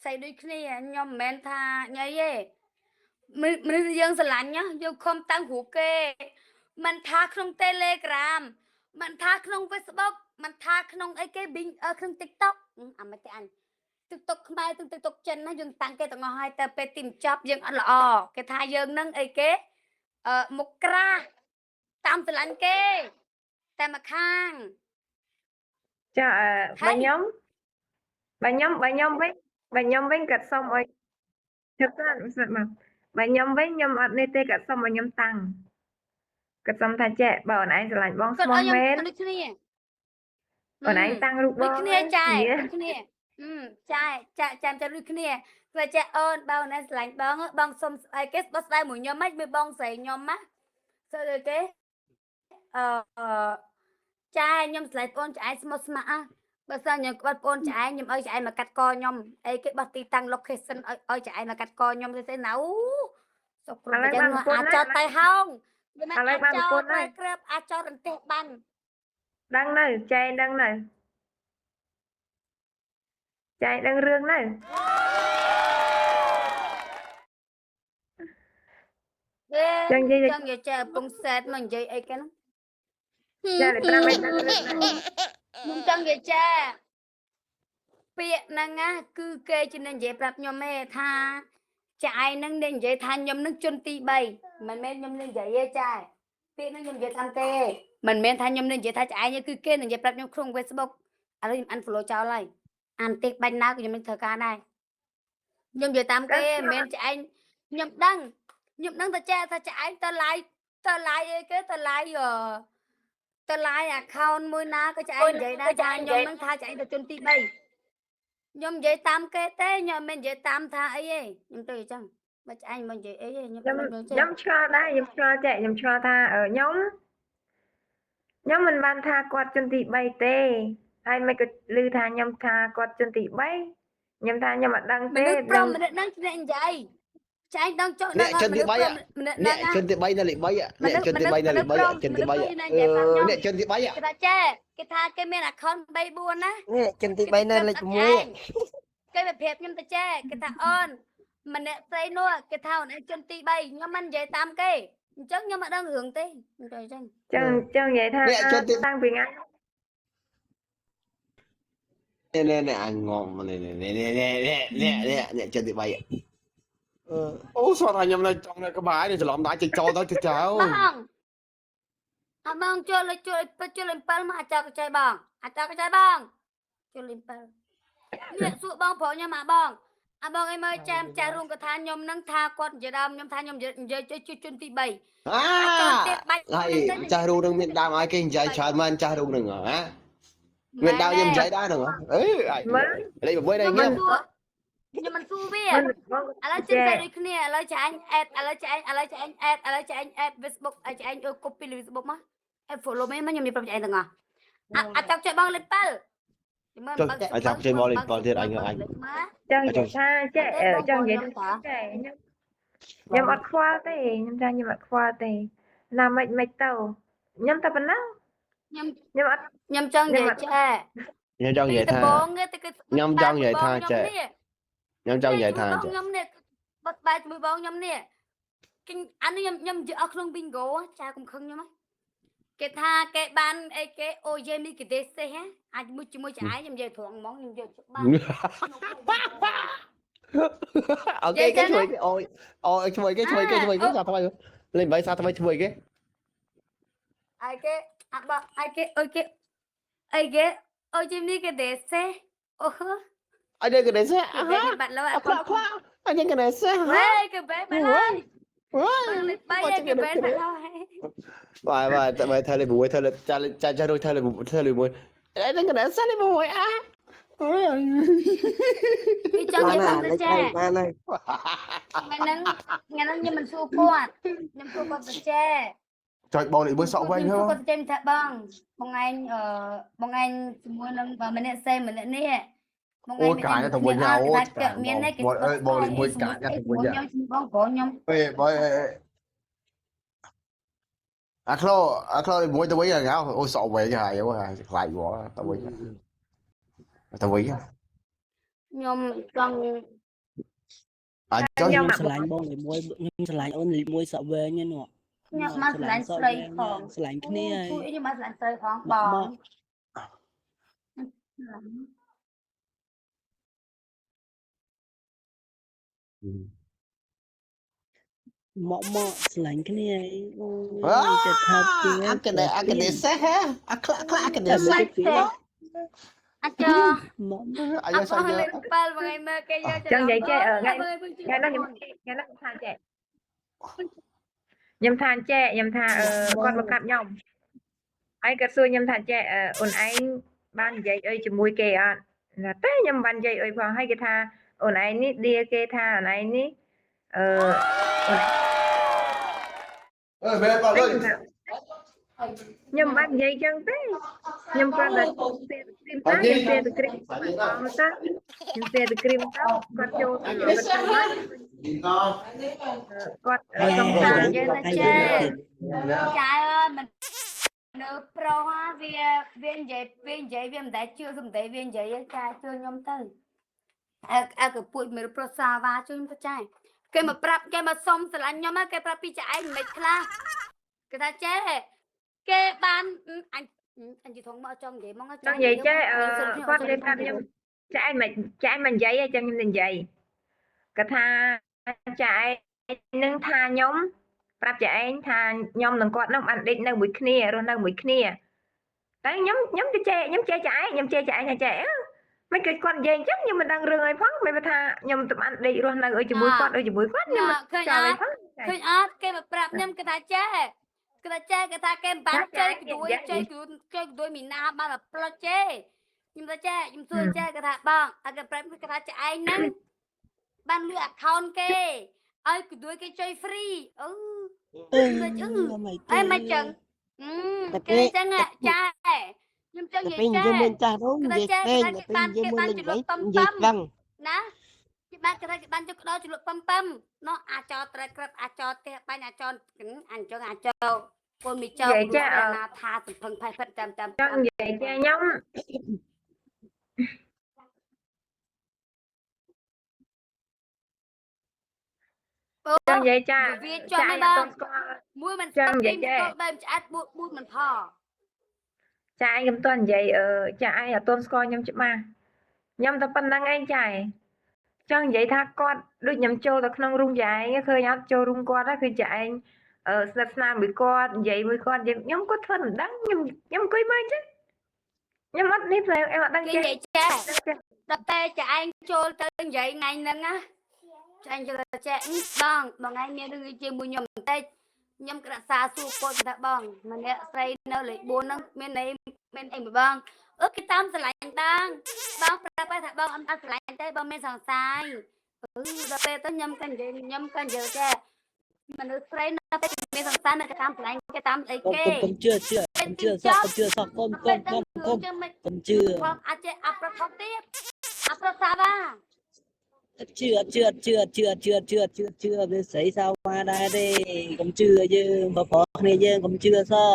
ស្រីដូចគ្នាខ្ញុំមិនមែនថាញ៉ៃទេមនុស្សយើងស្រឡាញ់ណាយើងខំតាំងរូបគេមិនថាក្នុង Telegram មិនថាក្នុង Facebook មិនថាក្នុងអីគេ Bing ក្នុង TikTok អាមិនទេអញ TikTok ខ្មែរទាំង TikTok ចិនណាយើងតាំងគេទាំងអស់ហើយតែពេលទីបញ្ចប់យើងអត់ល្អគេថាយើងនឹងអីគេអឺមុខក្រាស់តាមស្រឡាញ់គេតែមកខាង ចា ហើយ បើខ្ញុំបើខ្ញុំបើខ្ញុំវិញបើខ្ញុំវិញគាត់សុំឲ្យជិតសិនសិនមកបើខ្ញុំវិញខ្ញុំអត់នេះទេគាត់សុំឲ្យខ្ញុំតាំងគាត់សុំថាចេះបើអូនឯងស្រឡាញ់បង គាត់ឲ្យខ្ញុំ ស្មោះមែន ដូចគ្នា អូនឯងតាំងរូបប ដូច ង គ្នាចា និយាយ ដូចគ្នាអឺចាចាចាំចាំដូចគ្នាគាត់ចេះអូនបើអូនឯងស្រឡាញ់បងបងសុំស្អីគេបោះស្ដាយមួយខ្ញុំហ៎មួយបងស្រីខ្ញុំណាស្អីគេអឺចាខ្ញុំស្រឡាញ់បងឆ្អែតស្មោះស្ម័គ្របើសិនខ្ញុំក្បត់បងឆ្អែតខ្ញុំឲ្យឆ្អែតមកកាត់កខ្ញុំអីគេបោះទីតាំង location ឲ្យឆ្អែតមកកាត់កខ្ញុំទៅស្អីណៅសុកគ្រប់ចឹងអាចោតតៃហោងអាចោតតែក្របអាចោតរន្ទះបាន ដឹងនៅចែងដឹងនៅចែងដឹងរឿងនៅ ទេ ចឹងនិយាយ ចង់និយាយចេះកំពុងសែតមកនិយាយអីគេហ្នឹង ចាតែប្រាប់ឲ្យដឹងរឿងនៅ ខ្ញុំចង់និយាយចេះពាក្យហ្នឹងណាគឺគេជាអ្នកនិយាយប្រាប់ខ្ញុំទេថាចាឯងហ្នឹងអ្នកនិយាយថាខ្ញុំហ្នឹងជនទី3មិនមែនខ្ញុំនឹងនិយាយទេចាពាក្យហ្នឹងខ្ញុំនិយាយតាមគេមិនមែនថាខ្ញុំនឹងនិយាយថាចាឯងទេគឺគេនឹងនិយាយប្រាប់ខ្ញុំក្នុង Facebook ឥឡូវខ្ញុំ unfollow ចោលហើយអានទេបាញ់ណាក៏ខ្ញុំនឹងធ្វើការដែរខ្ញុំនិយាយតាមគេមិនមែនចាឯងខ្ញុំដឹងខ្ញុំដឹងតែចេះថាចាឯងទៅ live ទៅ live អីគេទៅ live អឺទៅ live account មួយណាក៏ចាឯងនិយាយដែរចាខ្ញុំនឹងថាចាឯងទៅជនទី3ខ្ញុំនិយាយតាមគេទេខ្ញុំមិនមែននិយាយតាមថាអីទេខ្ញុំទៅអញ្ចឹងបើចាឯងមិននិយាយអីទេខ្ញុំ ខ្ញុំ មិននិយាយទេ ខ្ញុំឆ្ងល់ដែរខ្ញុំឆ្ងល់ចេះខ្ញុំឆ្ងល់ថាខ្ញុំខ្ញុំមិនបានថាគាត់ជនទី3ទេហើយមិនក៏ឮថាខ្ញុំថាគាត់ជនទី3ខ្ញុំថាខ្ញុំអត់ដឹងទេ មនុស្សប្រុសម្នាក់ហ្នឹងជាអ្នកនិយាយចាឯងដឹងចុះ អ្នកជនទី3 ម្នាក់ អ្នក ហ្នឹង ជនទី3នៅលេខ3អ្នកជនទី3នៅលេខ3ជនទី3អ្នកជនទី3 គេថាចេះគេថាគេមាន account 3 4ណា នេះជនទី3នៅលេខ6 គេទៅប្រាប់ខ្ញុំទៅចេះគេថាអូនម្នាក់ស្រីនោះគេថាអូនឯងជនទី3ខ្ញុំមិននិយាយតាមគេអញ្ចឹងខ្ញុំអត់ដឹងរឿងទេខ្ញុំទៅអញ្ចឹង ចឹងចឹងនិយាយថា អ្នកជនទី តាំងពីថ្ងៃ នេះនេះអញងំនេះនេះនេះនេះនេះនេះអ្នកជនទី3 អូស្គាល់ថាខ្ញុំនៅចង់នៅក្បែរនេះច្រឡំដែរចេញចូលទៅទៅចោល បងអើបងជួយលើជួយជួយលេង7មកអាចកចៃបងអាចកចៃបងជួយលេង7នេះសួរបងប្រុសខ្ញុំអាបងអាបងអីមើលចាំចាស់រួមកថាខ្ញុំនឹងថាគាត់និយាយដើមខ្ញុំថាខ្ញុំនិយាយជួយជនទី3 អា អាចទៀតបាច់ ហើយចាស់រូនឹងមានដើមឲ្យគេនិយាយច្រើនមែនចាស់រូនឹងហ៎មានដើមខ្ញុំនិយាយដែរហ្នឹងអេលេខ6នេះ ខ្ញុំ ញ៉ាំ មិនសួរខ្ញុំមិនសួរវា មិនបង ឥឡូវជិះតែដូចគ្នាឥឡូវចាអញអេតឥឡូវចាអញឥឡូវចាអញអេតឥឡូវចាអញអេត Facebook ឲ្យចាអញយក copy លើ Facebook មកអេត follow មកខ្ញុំនិយាយប្រាប់ចាអញទាំងអស់អាអាចចុចបងលេខ7មើល ចុចអាចចាប់ចេញមកលេខ7ទៀតអញអញ ចឹងនិយាយថាចេះចង់និយាយថាចេះខ្ញុំខ្ញុំអត់ខ្វល់ទេខ្ញុំថាខ្ញុំអត់ខ្វល់ទេណាមិនមិនទៅខ្ញុំតែប៉ុណ្ណឹង ខ្ញុំ ខ្ញុំអត់ ខ្ញុំចង់និយាយចេះ ខ្ញុំចង់និយាយថា ដំបងទេគឺ ខ្ញុំចង់និយាយថាចេះ ខ្ញុំចង់និយាយថា បងខ្ញុំនេះបត់បែកជាមួយបងខ្ញុំនេះគិញអានេះខ្ញុំខ្ញុំនិយាយអស់ក្នុង bingo ចាកុំខឹងខ្ញុំគេថាគេបានអីគេអូយេមីគេទេសេះអាចមួយជាមួយចែខ្ញុំនិយាយត្រង់ហ្មងខ្ញុំនិយាយច្បាស់ អូខេគេជួយគេអូយអូយជួយគេជួយគេជួយគេសាថ្មីលេខ8សាថ្មីជួយគេ អីគេអាបអីគេអូគេអីគេអូយមីគេទេសេះអូហឺ អញគេទេសេះ គេបែបបាត់លោ អខ្លាខ្លាអញគេទេសេះ ហេគេបែបបាត់ហើយលេខ3គេបែបបាត់ហើយ បាទបាទតែបើធ្វើលេខ6ធ្វើលេខចាចាចារួចធ្វើលេខធ្វើលេខ1អញគេទេសេះលេខ6អាអូយ គេចង់និយាយ បាន ទៅ លេខ ចេះ 3បានហើយ ថ្ងៃហ្នឹងថ្ងៃហ្នឹងខ្ញុំមិនសួរគាត់ខ្ញុំសួរគាត់ទៅចេះ ចុចបងលេខ1សក់វែង ខ្ញុំ ហ៎ សួរគាត់ទៅចេះថាបងបងឯងអឺបងឯងជាមួយនឹងម្នាក់សេម្នាក់នេះបង អូកាយទៅវិញអូ គេមានគេ បងអើយបងលេខ1កាយទៅវិញ ខ្ញុំបងប្រុសខ្ញុំ អេបងអេអាក្លោអាក្លោលេខ1ទៅវិញហ៎អូសក់វែងហើយអូខ្លាចវទៅវិញទៅវិញ ខ្ញុំចង់ អញ្ចឹង ខ្ញុំ ខ្ញុំស្រឡាញ់បងលេខ1ខ្ញុំស្រឡាញ់អូនលេខ1សក់វែងហ្នឹងនោះ ខ្ញុំមកស្រឡាញ់ស្រីផង ស្រឡាញ់គ្នាហើយ ជួយខ្ញុំមកស្រឡាញ់ស្រីផងបង មកមកស្រឡាញ់គ្នាហើយអូយចិត្តថាពី អកណេអកណេសេះហ៎អក្លាក់ក្លាក់អកណេសេះ ទេអច មក អា អ យសាយ ត់លេខ7ថ្ងៃមើលគេយក ចង់និយាយចេះអឺថ្ងៃថ្ងៃនោះខ្ញុំថ្ងៃនោះខ្ញុំថាចេះខ្ញុំថាចេះខ្ញុំថាអឺគាត់មកកាប់ខ្ញុំហើយគាត់សួរខ្ញុំថាចេះអឺអូនឯងបាននិយាយអីជាមួយគេអត់ណាទេខ្ញុំបាននិយាយអីផងហើយគេថាអូនឯងនេះដៀគេថាអូនឯងនេះអឺ អឺមែនបាទលុយ ខ្ញុំបាននិយាយចឹងទេខ្ញុំគ្រាន់តែសេគ្រីមតាខ្ញុំសេគ្រីមតាខ្ញុំសេគ្រីមតាគាត់ចូលទៅគាត់គាត់សង្សារ យើងទៅចេះចាយអើយមិននៅប្រុសហ่าវាវានិយាយវានិយាយវាមិនដែលជឿសំដីវានិយាយចាជឿខ្ញុំទៅអើអើកពួយមើលប្រុសសាវ៉ាជួយខ្ញុំទៅចាយគេមកប្រាប់គេមកសុំស្រឡាញ់ខ្ញុំគេប្រាប់ពីចាឯងមិនខ្លះគេថាចេះគេបានអញអញជិះថងមកចង់និយាយមក ចង់និយាយចេះអឺគាត់និយាយប្រាប់ខ្ញុំចាឯងមិនចាឯងមិននិយាយទេចឹងខ្ញុំនិយាយគាត់ថាចាឯងនឹងថាខ្ញុំប្រាប់ចាឯងថាខ្ញុំនិងគាត់នឹងបានដេកនៅមួយគ្នារស់នៅមួយគ្នាតែខ្ញុំខ្ញុំទៅចេះខ្ញុំចេះចាឯងខ្ញុំចេះចាឯងថាចេះមិនគឺគាត់និយាយអញ្ចឹងខ្ញុំមិនដឹងរឿងអីផងមិនថាខ្ញុំទៅបានដេករស់នៅអីជាមួយគាត់អីជាមួយគាត់ខ្ញុំមិន ឃើញអត់ ចោលអីផង ឃើញអត់គេមកប្រាប់ខ្ញុំគេថាចេះគេថាចេះគេថាគេមិនបានចេះក្ដួយចេះក្ដួយចេះក្ដួយមីណាបានមកផ្លុចទេខ្ញុំថាចេះខ្ញុំសួរចេះគេថាបងអត់គេប្រាប់គេថាចាឯងហ្នឹងបានលុយ account គេឲ្យក្ដួយគេចុយ free អឺ អឺ អីមិនចឹងគេចឹងចាខ្ញុំចង់ តែ និយាយចេះពេលនិយាយមួយចាស់នោះនិយាយ គេ ផ្សេង ថា តែពេលនិយាយមួយ គេបាន លេខ គេបាន 8និយាយ គេ ខ្លាំង ណាគេបានគេថាគេបានយកក្តោជ្រលក់ប៉ឹមប៉ឹមណោះអាចោត្រែក្រឹបអាចោផ្ទះបាញ់អាចោអញ្ចឹងអាចោកូនមីចោណាថាសំភឹងផេះផិតតាមតាម ចង់និយាយចេះខ្ញុំ អូ ចង់និយាយចា វាចង់ ចា មិនបង ឯងអត់ទាន់ស្គាល់ មួយមិន ចង់និយាយចេះ បែបឆ្អែតបួបួមិនផ ចាឯងខ្ញុំទាន់និយាយអឺចាឯងអត់ទាន់ស្គាល់ខ្ញុំច្បាស់ខ្ញុំតែប៉ុណ្្នឹងឯងចាឯងចង់និយាយថាគាត់ដូចខ្ញុំចូលទៅក្នុងរូងចាឯងឃើញអត់ចូលរូងគាត់ហ្នឹងគឺចាឯងអឺស្និទ្ធស្នាលមួយគាត់និយាយមួយគាត់និយាយខ្ញុំគាត់ធ្វើមិនដឹងខ្ញុំខ្ញុំអង្គុយមើលអញ្ចឹងខ្ញុំអត់នេះផ្លែអត់ដឹង គេ ចេះ និយាយចេះដល់តែចាឯងចូលទៅនិយាយថ្ងៃហ្នឹងណាចាឯងចូលទៅចេះបងបងឯងមានរឿងជាមួយខ្ញុំបន្តិចខ្ញុំក្រាក់សាសួរគាត់ថាបងម្នាក់ស្រីនៅលេខ4ហ្នឹងមានន័យមានអីមួយបងអឺគេតាមស្រឡាញ់បងបងប្រាប់ថាបងអត់តាមស្រឡាញ់ទេបងមានសង្សារអឺដល់ពេលទៅខ្ញុំក៏និយាយខ្ញុំក៏និយាយចេះមនុស្សស្រីនៅពេលមានសង្សារនៅគេតាមស្រឡាញ់គេតាមអី កុំ គេ កុំជឿជឿកុំជឿសោះកុំជឿសោះកុំកុំកុំកុំកុំជឿ ផងអាចចេះអប្រផទៀតអប្រសាវ៉ា អត់ជឿអត់ជឿអត់ជឿអត់ជឿអត់ជឿអត់ជឿអត់ជឿជឿវាស្រីសាវ៉ាដែរទេកុំជឿយើងបបគ្នាយើងកុំជឿសោះ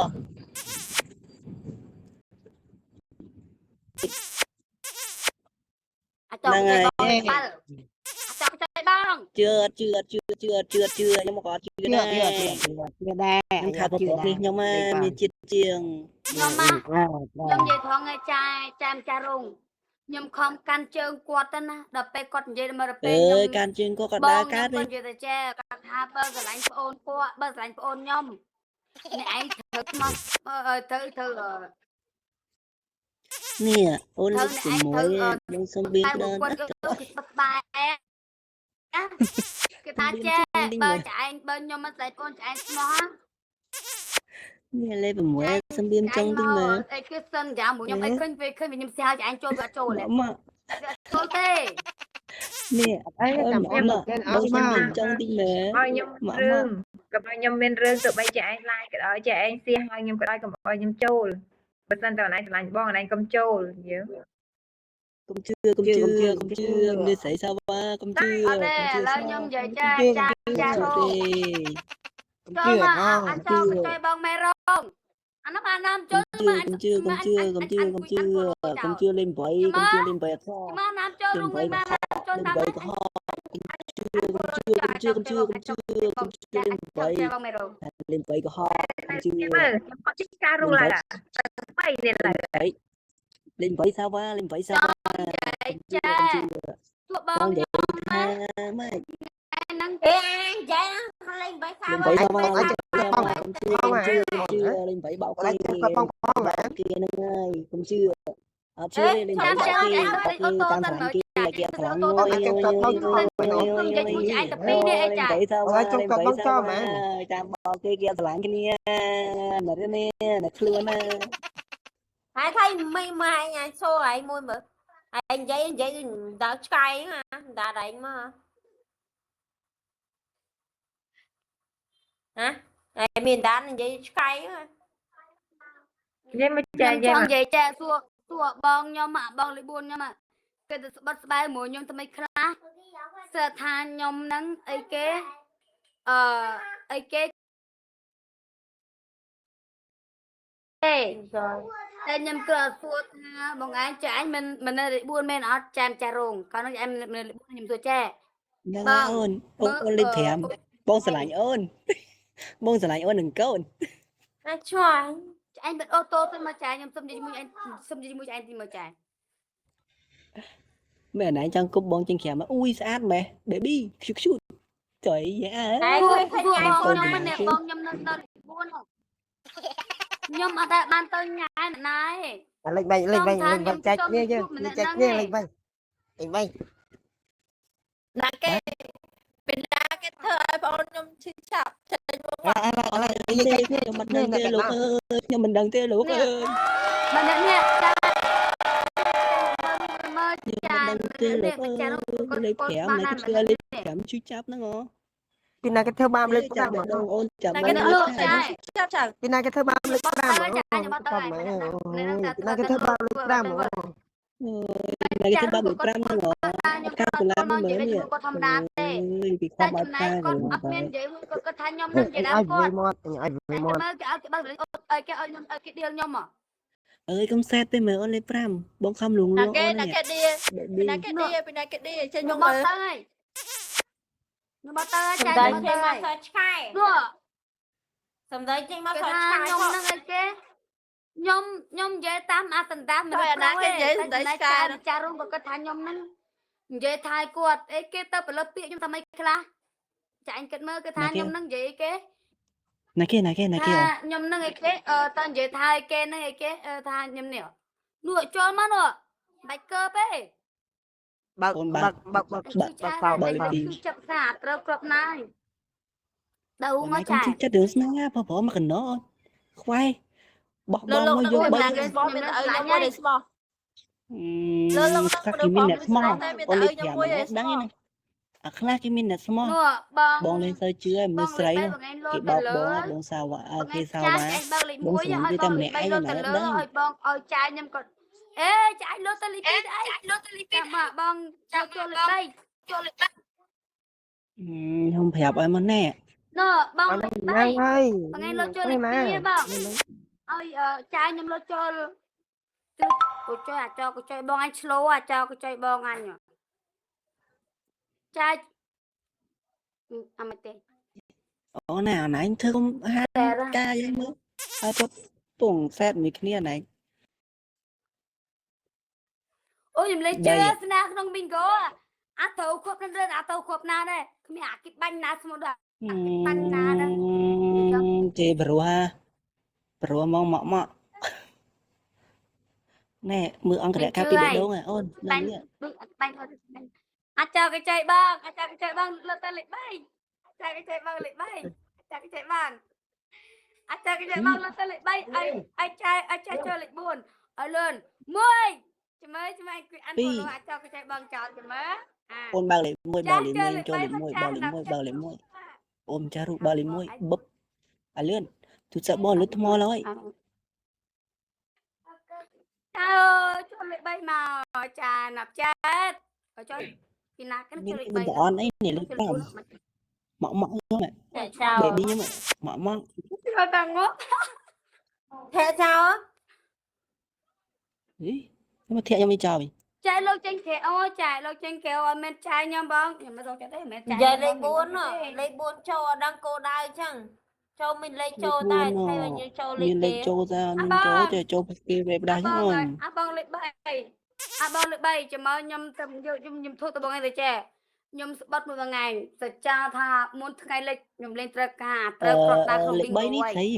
អាចចង់ចេះបងបាល់អាចចង់ចេះបង ជឿអត់ជឿអត់ជឿជឿអត់ជឿជឿខ្ញុំក៏អត់ជឿ ជឿ ដែរ ជឿជឿជឿដែរ ខ្ញុំថាបបគ្នាខ្ញុំមានជាតិជាង ខ្ញុំមកខ្ញុំនិយាយថងឯចាចាម្ចាស់រងខ្ញុំខំកាន់ជើងគាត់ទៅណាដល់ពេលគាត់និយាយមកដល់ អ ពេលខ្ញុំ ើយការជើងគាត់ក៏ ប ដើរ ងខ្ញុំ កើតទេ គាត់និយាយទៅចេះគាត់ថាបើស្រឡាញ់ប្អូនគាត់បើស្រឡាញ់ប្អូនខ្ញុំអ្នកឯងត្រូវមកត្រូវត្រូវ នេះអូនលេខ6បងសុំបៀ តែ ក្តើ គាត់គឺស្បែកគេថាចេះបើចែងបើខ្ញុំមិនស្រឡាញ់ប្អូនចែងស្មោះ នេះលេខ6សុំបៀមចុងតិចមើល អីគឺសិនយ៉ាមួយខ្ញុំអីឃើញពេលឃើញខ្ញុំស្ទះចែងចូលវាចូល មក ចូលទេ នេះ អី អូន តាម មកមក គេអ បង ត់មក សុំបៀមចុងតិចមើល ឲ្យខ្ញុំរឿងក៏បើខ្ញុំមានរឿងទៅបីចាឯងឡាយក៏ដោយចាឯងសៀឲ្យខ្ញុំក៏ដោយកុំឲ្យខ្ញុំចូលបើសិនតែអនឯងស្រឡាញ់បងអនឯងកុំចូលយើង កុំជឿកុំជឿកុំជឿនេះស្រីសាវ៉ាកុំជឿ អត់ទេឥឡូវខ្ញុំនិយាយចាចាចា ជឿទេ ជឿ ចូលមក អ អញចូលទៅបងមេរងអានោះអាណាមចូល កុំជឿកុំជឿកុំជឿកុំជឿកុំជឿកុំជឿលេខ8កុំជឿលេខ8អត់សោះ មកណាមចូល ចូល លេ រួមមួយ ខ8 បានចូលតាម លេខ8ក្រហមកុំជឿកុំជឿកុំជឿកុំជឿកុំជឿលេខ ចាបងមេរោ 8លេខ8ក្រហមកុំជឿ មើលខ្ញុំគាត់ជិះការរូងឡើយបីនេះឡើយ លេខ8សាវ៉ាលេខ8សាវ៉ា ចា កុំជឿ ទោះបង បងនិយាយថាម៉េច ហ្នឹង អេអញនិយាយណាលេងបីសា លេខ8សាវ៉ាលេខ8សាវ៉ាកុំជឿកុំជឿកុំជឿលេខ8បោកគេ បងបងមែន គេហ្នឹងហើយកុំជឿអត់ជឿទេលេខ8បោកគេបោកគេតាមស្រឡាញ់គេគេស្រឡាញ់ អត់តែគាត់បងផងមែន ខ្ញុំនិយាយជាមួយឯងតែពីរនេះអីចា តាមបោកគេគេស្រឡាញ់គ្នាណានេះណាខ្លួនណា ហើយថៃមិនមកអញសូឯងមួយមើលឯងនិយាយនិយាយដល់ឆ្កែណាដល់ឯងមកហ៎ឯងមានដាននិយាយឆ្កែណា និយាយមកចា ខ្ញុំ និយាយមក ចង់និយាយចាសួរសួរបងខ្ញុំអាបងលេខ4ខ្ញុំគេទៅស្បិតស្បែមួយខ្ញុំថ្មីខ្លះសើថាខ្ញុំហ្នឹងអីគេអឺអីគេទេតែខ្ញុំក៏សួរថាបងឯងចាអញមិនមិននៅលេខ4មែនអត់ចាមចាស់រោងកាលនោះឯងមិននៅលេខ4ខ្ញុំសួរចា ហ្នឹងហើយអូនអូនអូនលេខ5បងស្រឡាញ់អូនបងស្រឡាញ់អូននឹងកូន អាឆ្ងាយ ចាអញបិទអូតូទៅមកចាខ្ញុំសុំនិយាយជាមួយឯងសុំនិយាយជាមួយឯងទីមកចា មែនឯងចង់គប់បងចេញក្រៅមកអ៊ុយស្អាតម៉េះ baby ខ្ជុកខ្ជុចុយយ៉ា តែ សួរ ឃើញ សួរ ឃើញ បងខ្ញុំហ្នឹងបងខ្ញុំនៅនៅលេខ4ខ្ញុំអត់ដែលបានទៅញ៉ែម្ដាយទេ លេខ3លេខ3លេខ3ចែកគ្នាយើងចែកគ្នាលេខ3លេខ3 ណាគេពីណាគេធ្វើឲ្យបងអូនខ្ញុំឈឺចាប់ចេញមក អើឥឡូវ ទេខ្ញុំមិនដឹងទេលោកអើយខ្ញុំមិនដឹងទេលោកអើយ ម្នាក់នេះចាមើល ខ្ញុំ ចា មិនដឹងទេលោកអើយលេខ5ណាគេធ្វើលេខ5ឈឺចាប់ហ្នឹងហ៎ ពីណាគេធ្វើបាបលេខ ចាប់ 5 បងអូនចាប់ ណាគេ បង ធ្វើ អូន ចាប់ចាប់ ពីណាគេធ្វើបាបលេខ5 ទៅចាខ្ញុំអត់ទៅហើយ ពីណាគេធ្វើបាបលេខ5 ណាគេធ្វើបាបលេខ5ហ្នឹងហ៎ ខ្ញុំគាត់មកនិយាយជាមួយគាត់ធម្មតាទេ អើយពីខ តែ ំបា ចំណែក ច់ គាត់អត់មាននិយាយគាត់គាត់ថាខ្ញុំនឹងជាដើម ឲ្យ គាត់ វាមាត់ឲ្យវាមាត់ មើលគេឲ្យគេបើកឲ្យគេឲ្យខ្ញុំឲ្យគេដៀលខ្ញុំហ៎ អើយកុំសែតទេមើលអូនលេខ5បងខំលងល ណាគេ ងអូន ណាគេឌី baby ណាគេឌីពីណាគេឌីចេញ ខ្ញុំ មកមើល បត់ទៅហើយខ្ញុំបត់ទៅហើយចា សំដី ខ្ញុំបត់ទៅហើយចេញមកសើឆ្កែ នោះ សំដីចេញមក គេថា សើឆ្កែ ខ្ញុំនឹងអីគេខ្ញុំខ្ញុំនិយាយតាមអាសន្តានមនុស្សចារុងក៏គាត់ថាខ្ញុំនឹងនិយាយថាគាត់អីគេទៅផលិតពាក្យខ្ញុំថាម៉េចខ្លះចាអញគិតមើលគេថាខ្ញុំនឹងនិយាយគេ ណាគេណាគេណាគេ ថាខ្ញុំនឹងអីគេអឺតើនិយាយថាអីគេនឹងអីគេថាខ្ញុំនេះនោះចូលមកនោះបាច់កើទេ បើកបើកបើកបើកបើកសោ បើគឺចាប់សាត្រូវគ្រាប់ណាយដៅ អូន មកចា កុំជិះចិត្តរឿងស្នេហាព្រោះមកកណោខ្វាយបោះប លោក ង លោកនឹង មកយកបី ណាគេស្មោះមានតែឲ្យខ្ញុំមួយដែលស្មោះ លោកលោក ខ្លះគេមានអ្នកស្មោះ តែមាន អូន តែឲ្យខ្ញុំ លេខ5 មួយឯង ដឹងទេណាអាខ្លះគេមានអ្នកស្មោះ នោះបង បងលេងសូវជឿឯងមើលស្រីនោះគេបោកបងឯងបងសាវ៉ាគេសាវ៉ា ចាបើកលេខ1ឲ្យបងលេខ3លោតទៅលើឲ្យបងឲ្យចាយខ្ញុំក៏អេចាយលោតទៅលេខ2អីលោតទៅលេខ2មកបងចូលចូលលេខ3ចូលលេខ3 ខ្ញុំប្រាប់ឲ្យមកណែ នោះបងលេខ ហ្នឹង 3 ហើយ ថ្ងៃលោតចូលលេខ2បងឲ្យចាយខ្ញុំលោតចូលគឺកចុយអាចកចុយបងអញឆ្លោអាចកចុយបងអញចាយអត់ទេ អូនណាអនឯងធ្វើកុំហាការយើងមើលហើយគាត់ពងសែតមួយគ្នាអនឯង អូខ្ញុំលេងជឿស្នាក្នុង bingo អាត្រូវគប់នឹងអាត្រូវគប់ណាដែរគ្មានអាគិបាញ់ណាស្មុតដែរ បាញ់ណាដែរ គេព្រោះហាព្រោះមកមកមកណែមើលអង្គរៈកាពីបេះដូងហ៎អូន បាញ់ នេះ ដូចបាញ់គាត់អាចកចៃបងអាចកចៃបងលើកទៅលេខ3អាចកចៃបងលេខ3អាចកចៃបងអាចកចៃបងលើកទៅលេខ3ឲ្យឲ្យចៃឲ្យចៃចូលលេខ4ឲ្យលឿន1ចាំមើលចាំមើលអង្គុយអានពលអាចកចៃបងចោលចាំមើលអា អូនបើកលេខ1បើកលេខ1ចូលលេខ1បើកលេខ1បើកលេខ1អូនចាស់រូបបើកលេខ1បឹបអាលឿនទូរស័ព្ទបងលុតថ្មឡើយ ចៅចូលលេខ3មកចាណាប់ចិត្តក៏ចូលពីណាគេ មាន ចូលលេខ មាន 3 តអនអីនេះលេខ5មកមកខ្ញុំ ធាក់ចោល baby ខ្ញុំមកមក ចូលតាងប់ ធាក់ចោល ហីខ្ញុំមកធាក់ខ្ញុំមិនចោលវិញ ចែលោកចេញក្រៅអូចែលោកចេញក្រៅអត់មែនចែខ្ញុំបងខ្ញុំមិនសូវចិត្តទេមិនមែនចែ និយាយលេខ4លេខ4ចូលអត់ដឹងគោដៅអញ្ចឹងចូលមានលេខចូលតែតែយើងចូលលេខ មានលេ គេ ខចូលតែខ្ញុំចូលតែចូលគេវេបដាស់ បង ហ្នឹងអូន អាបងលេខ3អាបងលេខ3ចាំមកខ្ញុំទៅយកខ្ញុំខ្ញុំធូបទៅបងឯងទៅចែខ្ញុំស្បត់មួយថ្ងៃសច្ចាថាមុនថ្ងៃលេខខ្ញុំលេងត្រូវការត្រូវប្រត់ដល់ក្នុង លេខ bingo 3នេះ ហើយ ស្រី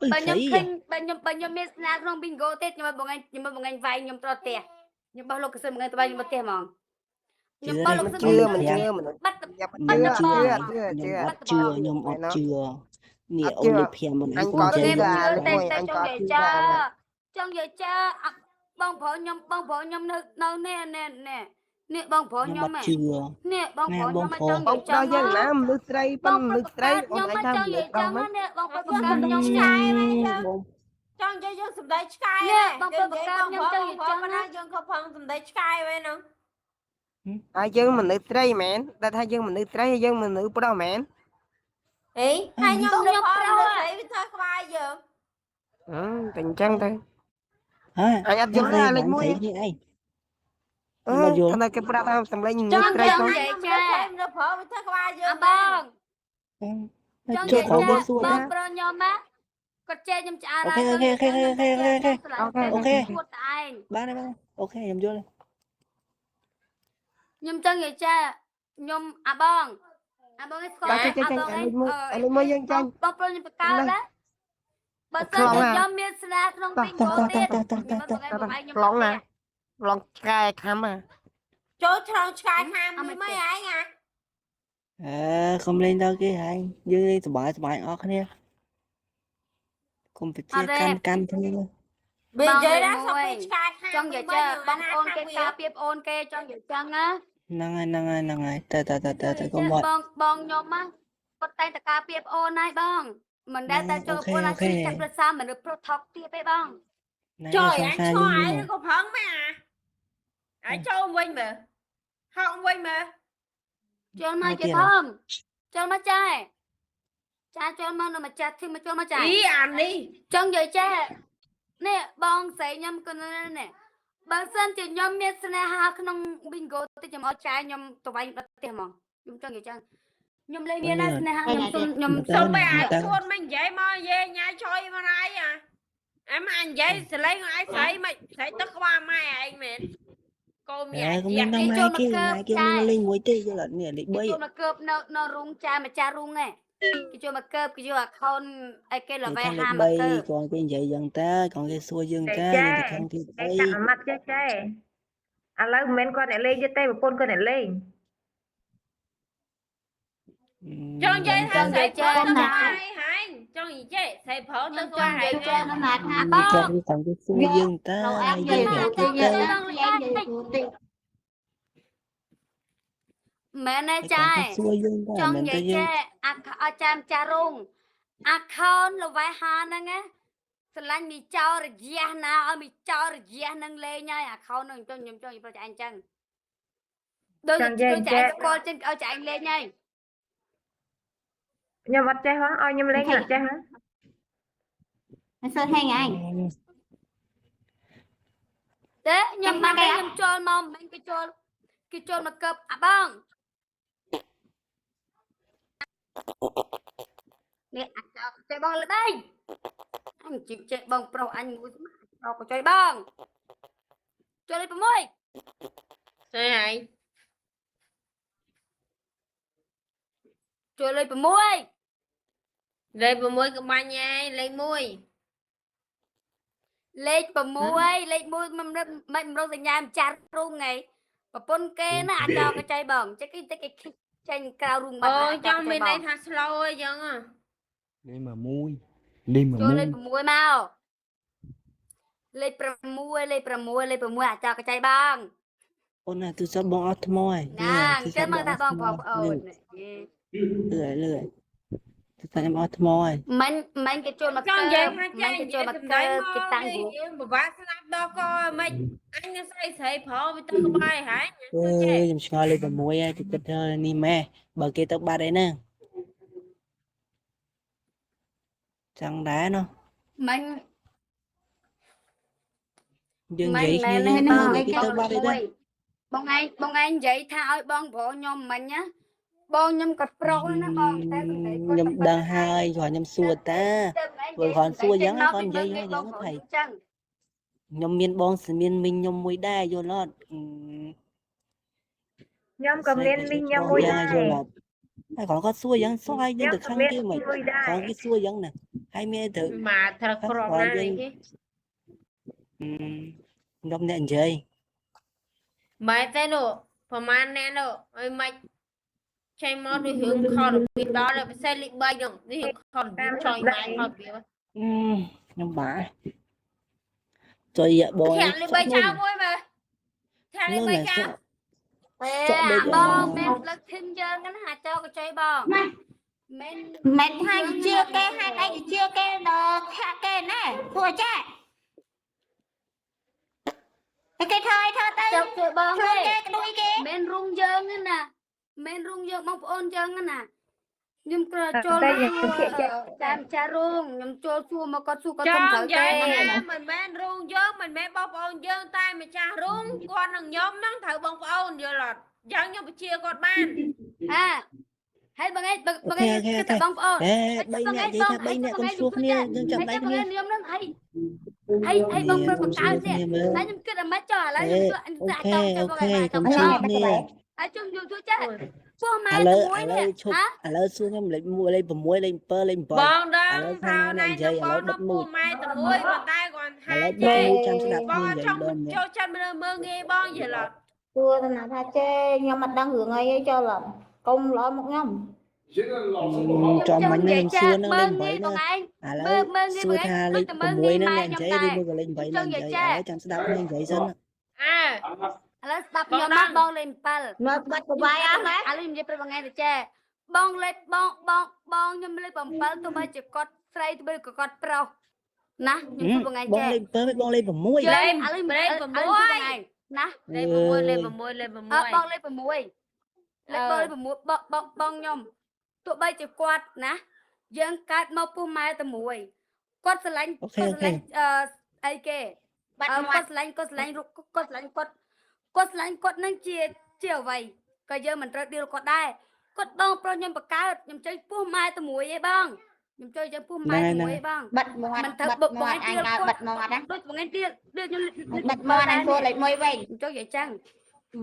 អឺ បើ ស្រី ខ្ញុំឃើញបើខ្ញុំមានស្នាក្នុង bingo ទៀតខ្ញុំឲ្យបងឯងខ្ញុំឲ្យបងឯងវាយខ្ញុំត្រត់ផ្ទះខ្ញុំបោះលោកកសិនបងឯងទៅវាយខ្ញុំទៅផ្ទះហ្មងខ្ញុំបោះលោកកសិន ជឿមិនជឿមនុស្ស បាត់ យ៉ាប់ ខ្ញុំ ជឿ ជឿ ជឿ ខ្ញុំអត់ជឿខ្ញុំអត់ជឿនេះអូនលេខ5អូន អញ ឯងកុំ ក៏ ចេះ ជឿ តែ មួយ តែ អញក៏ ចង់និយាយ ជឿ ចាចង់និយាយចាអបងប្រុសខ្ញុំបងប្រុសខ្ញុំនៅនៅនេះនេះនេះនេះបងប្រុស ខ្ញុំ ខ្ញុំ អត់ជឿ នេះបងប្រុសខ្ញុំមកចង់ បង និយាយ ប្រុសយើងណាមនុស្សស្រី បង ប៉ុនមនុស្សស្រី ខ្ញុំ បងឯងថា មកចង់និ មនុ យាយចឹង ស្សប្រុសមិន នេះបងប្រុសបង្កើតខ្ញុំ ឆ្កែមែន បង ចង់និយាយយើងសំដីឆ្កែ នេះបងប្រុសបង្កើតខ្ញុំចង់និយាយចឹងណា ណាយើងខំផងសំដីឆ្កែមែនហ្នឹង ហើយយើងមនុស្សស្រីមែនតែថាយើងមនុស្សស្រីហើយយើងមនុស្សប្រុសមែន អីហើយខ្ញុំនៅផងនៅស្រីវាធ្វើក្បាលយើង អឺតែអញ្ចឹងទៅ ហ่า អញអត់យល់ទេលេខ1 នេះឯង អឺថាគេប្រាប់ថាសម្លេងមនុ ចង់ ស្សស្រី និ ផង យាយចានៅផងវាធ្វើក្បាលយើ អា ង បងចង់និ ចូល យាយចា ក្រោមសួរ បងប្រុសខ្ញុំណាគាត់ចេះខ្ញុំឆ្អើ អូខេអូខេអូខេអូខេអូខេ អូខេួតតែឯង បានហើយបានអូខេខ្ញុំយល់ ខ្ញុំចង់និយាយចាខ្ញុំអាបងអាបងឯងស្គាល់ បាទចេះចេះ អាបងឯង លេខ1អាលេខ1យើងចាញ់ បងប្រុសខ្ញុំបកកើតណាបើសិនជាខ្ញុំមានស្នាក្នុង តោះ bingo ទៀត តោះតោះតោះតោះ ខ្ញុំបងឯងខ្ញុំ ឡងណាឡងឆ្កែខំហ่ะ ចូលឆ្លងឆ្កែខាមមួយមិនឯងអា អើកុំលេងដល់គេហើយយើងលេងសប្បាយសប្បាយអស់គ្នាកុំទៅជាកាន់កាន់គ្នា វានិយាយណាសុំពីឆ្កែខាម ចង់និយាយចាបងប្អូនគេការពារប្អូនគេចង់និយាយចឹងណា ហ្នឹងហើយហ្នឹងហើយហ្នឹងហើយតើតើតើតើតើកុំបត់ បងបងខ្ញុំណាគាត់តែងតែការពារប្អូនហើយបងមិនដែលតែចូលប្អូនណាឈឺចាប់ប្រសាមនុស្សប្រុសថោកទាបទេបង ណា ចូល សង្សារ អញឆ្លង យើង ឯងក៏ប្រឹងមែនអាឯងចូលវិញមើលហក់វិញមើល ចូលមកជាធំចូលមកចែចាចូលមកនៅម្ចាស់ធីមមកចូលមកចា អីអានេះ ចង់និយាយចេះនេះបងស្រីខ្ញុំគណនេះបើសិនជាខ្ញុំមានស្នេហាក្នុង bingo តិចខ្ញុំអត់ចាយខ្ញុំទៅវាយដល់ផ្ទះហ្មងខ្ញុំចង់និយាយចឹងខ្ញុំលេងមានណាស្នេហាខ្ញុំសុំខ្ញុំ សុំបែអាសួនមិននិយាយមកនិយាយញ៉ាយចុយមកឯងអាអែមអញនិយាយសលេងឯងស្រីមិនស្រីទឹកក្បាលម៉ែឯងមែនកូនមាន អើកុំលេងដល់ម៉ែគេម៉ែគេលេងមួយទេយល់អត់នេះលេខ គេចូលមកកើបនៅនៅរូងចាម្ចាស់រូងឯងគេចូលមកកើបគេយក account អីគេ 3 ល្វែ គេថា ហាមក លេខ កើប 3គាត់គេនិយាយយ៉ាងតើគាត់គេសួរយើងតើយើងទៅខឹងគេ តែ អី ចាក់អាម៉ាត់ចេះចេះឥឡូវមិនមែនគាត់អ្នកលេងទៀតទេប្រពន្ធគាត់អ្នកលេង ចង់និយាយថាស្រីប្រុសទៅក្បាលហែងចង់និយាយស្រីប្រុសទៅ ខ្ញុំចង់ ក្បាលហែង និយាយចេះ ណាថា បង គាត់គាត់គេសួរយើងតើហើយយើងប្រាប់គេ ខ្ញុំ ទៅ ចង់និយាយមែនទេចា គេសួរយើងតើ ចង់ មិនទៅយើង និយាយចេះអាអាចារ្យម្ចាស់រោង account ល្វែហាហ្នឹងណាស្រឡាញ់មីចោរយះណាឲ្យមីចោរយះនឹងលេងហើយ account ហ្នឹងខ្ញុំខ្ញុំចង់និយាយប្រាប់ចែងចឹងដូចដូចចែងស្គាល់ចឹងឲ្យចែងលេងហើយ ខ្ញុំអត់ចេះហ៎ឲ្យខ្ញុំលេងខ្ញុំអត់ចេះហ៎ មិនសូវហែងឯង ទេខ្ញុំបានតែខ្ញុំចូលមកមិនគេចូលគេចូលមកកើបអាបងនេះអាចោចេះបងល្បីអញជីកចេះបងប្រុសអញមួយស្មាអោក៏ចុយបងចូលលេខ6 ស្អីហែង ចូលលេខ6 លេខ6ក្បាញ់ឯងលេខ1 លេខ6លេខ1មិនមិនរកសញ្ញាម្ចាស់រូងថ្ងៃប្រពន្ធគេណាអាចោកចៃបងចេះគេតែគេចេញក្រៅរូងបាត់ អូចង់មានន័យថា slow អីចឹងហ៎ លេខ1លេខ ចូលលេខ6មកលេខ6លេខ6លេខ6អាចោកចៃបង អូនណាទូរស័ព្ទបងអត់ថ្មហើយ ណាអញ្ចឹងមកថាបងប្អូន លឿលឿទូរស័ព្ទខ្ញុំអត់ថ្មហើយ មិនមិនគេចូលមក ចង់និយាយថាចេះ មិនគេចូលមក សម្ដី កើ មក គេតាំង នេះយើងពិបាកស្ដាប់ដល់កមិនអញនឹងស្អីស្រីប្រុសវាទៅក្បែរហែង អើយខ្ញុំឆ្ងល់លេខ6ហើយគេគិតថានេះម៉ែបើគេទៅបាត់អីហ្នឹងចង់ដែរណោះ មិន យើង មិន និយាយគ្នា មែន យើង ទេបង ទៅគេទៅបាត់អីដែរ បងឯងបងឯងនិយាយថាឲ្យបងប្រុសខ្ញុំមិញណាបងខ្ញុំក៏ប្រុសណាបងតែសម្ដីគាត់ ខ្ញុំដឹងហើយគ្រាន់ខ្ញុំសួរតា ព្រោះគ្រាន់សួរយ៉ាងហ្នឹងគ្រាន់និយាយយ៉ាងហ្នឹងថៃ ចឹង ខ្ញុំមានបងស្មានមីងខ្ញុំមួយដែរយល់អត់ ខ្ញុំក៏មានមីងខ្ញុំមួយដែរ យល់អត់ហើយគ្រាន់គាត់សួរយ៉ាងសួរឲ្យយើងទៅខឹង ខ្ញុំក៏មាន គេមិន មួយដែរ គ្រាន់គេសួរយ៉ាងណាហើយមានអីត្រូវ មកត្រូវក្រមណានេះគេ ខ្ញុំអ្នកនិយាយ មែនទេនោះប្រហែលអ្នកនោះអីមិនចេញមកដូចរឿងខរបៀបដល់ពិសេសលេខ3ហ្នឹងនេះរឿងខរបៀបចុយម៉ែខរបៀប ខ្ញុំបាចុយបង ធាក់លេខ3ចោលមួយមើលធាក់លេខ3ចោល ទេ ចក់ដូច អាបងមិនផ្លឹកធីមយើងហ្នឹងណាអាចោកចុយបងមិន មិនថាជឿគេហេតុអីជឿគេដល់ខាក់គេណែពួកចាតែគេធ្វើឲ្យធ្វើទៅ ចុកជួយបង ខ្លួន ទេ គេក្ដួយគេ មិនរុងយើងហ្នឹងណាមិនរុងយើងបងប្អូនយើងហ្នឹងណាខ្ញុំគ្រាន់ចូល តែយើងភាកចិត្ត តាមចារុងខ្ញុំចូលសួរមកគាត់សួរគាត់ ច សុំត្រូវ ង់និយា ទេ យថាមិនមែនរូងយើងមិនមែនបងប្អូនយើងតែម្ចាស់រូងគាត់នឹងខ្ញុំហ្នឹងត្រូវបងប្អូនយល់អត់យ៉ាងខ្ញុំបញ្ជាគាត់បាន អាហើយបងឯងបងឯងគិតតែបងប្អូន ហេ3នាក់និយាយថា3នាក់កុំសួរគ្នាយើងចាំដៃ ហើយ គ្នា ខ្ញុំនឹងហើយហើយហើយបងប្រុសបង្កើតនេះតែខ្ញុំគិតតែមិនចុះឥឡូវខ្ញុំជួយ អូ អាច ខេ ចង់ចាំបង អូខេ ឯង កុំសួរគ្នា ហើយជុំយូរជួយចេះពោះម៉ែ ឥឡូវ មួយនេះ ឥឡូវឈប់ ហ៎ ឥឡូវសួរខ្ញុំលេខ1លេខ6លេខ7លេខ8 បងដឹង ឥឡូវ ថា ថា ណៃ និយាយ នឹងបង ឥឡូវបិទ នៅពូម៉ែមូតែមួយប៉ុន្តែគាត់ ឥឡូវ ថាចេះ បិទមូចាំស្ដាប់ បង គ្នានិ អត់ចង់ យាយដងនេះ ចូលចិត្តមើលមើលងាយបងយល់អត់ គួរតែណាថាចេខ្ញុំអត់ដឹងរឿងអីទេចូលអត់កុំល្អមកខ្ញុំ ចំមិញខ្ញុំសួរនឹងលេខ8 បង ណា ឯង ឥឡូវសួរថាលេខ6ហ្នឹងអ្នកនិយាយឬមួយក៏លេខ8ហ្នឹងនិយាយឥឡូវចាំស្ដាប់គ្នានិយាយសិន អើ ឥឡូវស្ដាប់ខ្ញុំមកបងលេខ7 មើលបាត់ប្រវាយអស់ណា ឥឡូវខ្ញុំនិយាយប្រាប់បងឯងទៅចេះបងលេខបងបងបងខ្ញុំលេខ7ទោះបីជាគាត់ស្រីទោះបីក៏គាត់ប្រុសណាខ្ញុំប្រាប់បងឯង បង ចេះ លេខ7មិនបងលេខ6 យើងឥឡូវលេខ6បងឯងណា លេខ6លេខ6លេខ អើ 6 បងលេខ6លេខបងលេខ6បងបងបងខ្ញុំទោះបីជាគាត់ណាយើងកើតមកពោះម៉ែតែមួយគាត់ស្រឡាញ់ អូខេ គាត់ស្រអូខេ ឡាញ់អឺអីគេ បាត់មាត់ អឺគាត់ស្រឡាញ់គាត់ស្រឡាញ់រូបគាត់ស្រឡាញ់គាត់គាត់ស្រឡាញ់គាត់នឹងជាជាអ្វីក៏យើងមិនត្រូវដៀលគាត់ដែរគាត់បងប្រុសខ្ញុំបកើតខ្ញុំចេញពោះម៉ែតែមួយឯងបងខ្ញុំចូលយើងពោះម៉ែតែមួយឯងបង បាត់មាត់ មិនត្រូវ បាត់ បុកបង មាត់ ឯងដៀល អញឲ្យ គាត់ បាត់មាត់ណា ដូចបងឯងដៀលដៀលខ្ញុំ បាត់មាត់អញគួរលេខ1វិញ ខ្ញុំចង់និយាយចឹង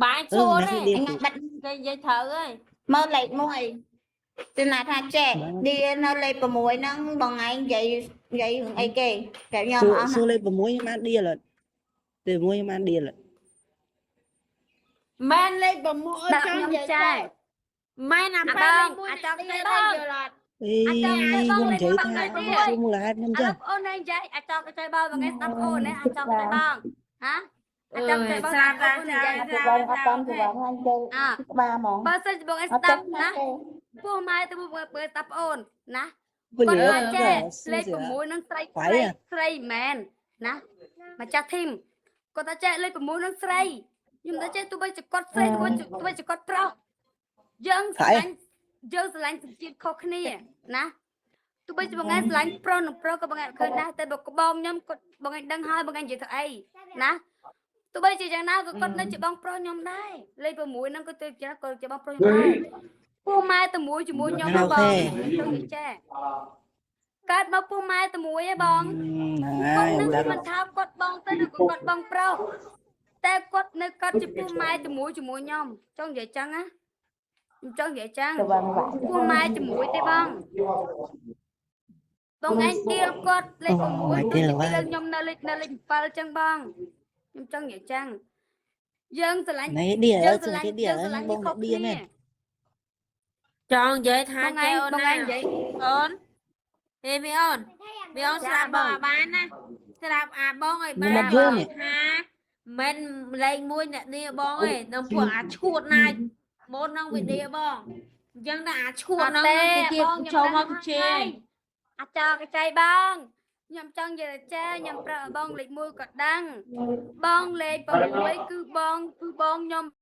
បាយសួរទេ អញឲ្យបាត់ គេនិយាយត្រូវហើយ មើលលេខ1ទីណាថាចេះឌីនៅលេខ6ហ្នឹងបងឯងនិយាយនិយាយរឿងអីគេតែខ្ញុំ សួរ អស់ សួរលេខ6ខ្ញុំបានដៀលអត់លេខ6ខ្ញុំបានដៀលអត់ មែនលេខ6 ដាក់ ចង់ ខ្ញុំ និយាយ ចែ មែនអា អា ប៉ែ បង លេខ1 អាចង់ និ ចេះបង យាយយល់អត់ អេខ្ញុំនិយាយថាសួរមូលហេតុខ្ញុំ ឥឡូ ចឹង វអូនឯងនិយាយអាចង់ចេះបងបងឯងស្ដាប់អូនឯងអាចង់ចេះបងហ៎អាចង់ចេះបង ស្រាប់ អូ តាស្ ននិយាយ រាប់ស្រាប់ អត់តាមទៅវិញអញទៅ អា ក្បាលហ្មង បើសិនជាបងឯងស្ដាប់ណាពោះម៉ែទៅបងបើស្ដាប់អូនណា វិញ គាត់ លើ ថាចេះលេខ សួរ 6នឹងស្រី ស្រី ស្រីស្រីមែនណាម្ចាស់ធីមគាត់ថាចេះលេខ6នឹងស្រីខ្ញុំថាចេះទោះបីជាគាត់ស្រីទោះបីជាទោះបីជាគាត់ប្រុសយើងស្រឡាញ់យើងស្រឡាញ់សញ្ជាតិខុសគ្នាណាទោះបីជាបងឯងស្រឡាញ់ប្រុសនិងប្រុសក៏បងឯងអត់ឃើញដែរតែបើក្បងខ្ញុំគាត់បងឯងដឹងហើយបងឯងនិយាយទៅអីណាទោះបីជាយ៉ាងណាក៏គាត់នៅជាបងប្រុសខ្ញុំដែរលេខ6ហ្នឹងក៏ទៅជាក៏ជាបងប្រុសខ្ញុំដែរពោះម៉ែតែមួយជាមួយខ្ញុំណាបងខ្ញុំនិយាយចេះកើតមកពោះម៉ែតែមួយឯងបង ហ្នឹង គាត់ ហើយដឹង នឹងមិនថាគាត់បងទៅឬក៏គាត់បងប្រុសតែគាត់នៅគាត់ជាពោះម៉ែជាមួយជាមួយខ្ញុំចង់និយាយចឹងណាខ្ញុំចង់និយាយចឹង ទៅវិញបាក់ ពោះម៉ែជាមួយទេបងបងឯងដៀលគាត់លេខ6ដូចជាដៀលខ្ញុំនៅលេខនៅលេខ7ចឹងបងខ្ញុំចង់និយាយចឹងយើងស្រឡាញ់ នេះដៀល យើងស្រឡាញ់ សួរគេដៀល យើងស្រឡាញ់ បង ខុស ដៀលមែ គ្នា ន ចង់និយាយថា បងឯង ចេះអូនណា បងឯងនិយាយ អូនហេមីអូនមីអូនស្រាប់បងអាបានណាស្រាប់អាបងឲ្យ ខ្ញុំ បាន អត់យល់នេះ ថាមិនលេខ1អ្នកដៀបងឯងនឹងពួកអាឈួតណាមុននឹងវាដៀបងអញ្ចឹងដល់អាឈួតហ្នឹង អត់ទេ ទៅជា បង ចូល ខ្ញុំ មកជា ដឹងហើយអាចកចៃបងខ្ញុំចង់និយាយថាចេះខ្ញុំប្រាប់ឲ្យបងលេខ1ក៏ដឹង បងលេខ6គឺបងគឺបងខ្ញុំ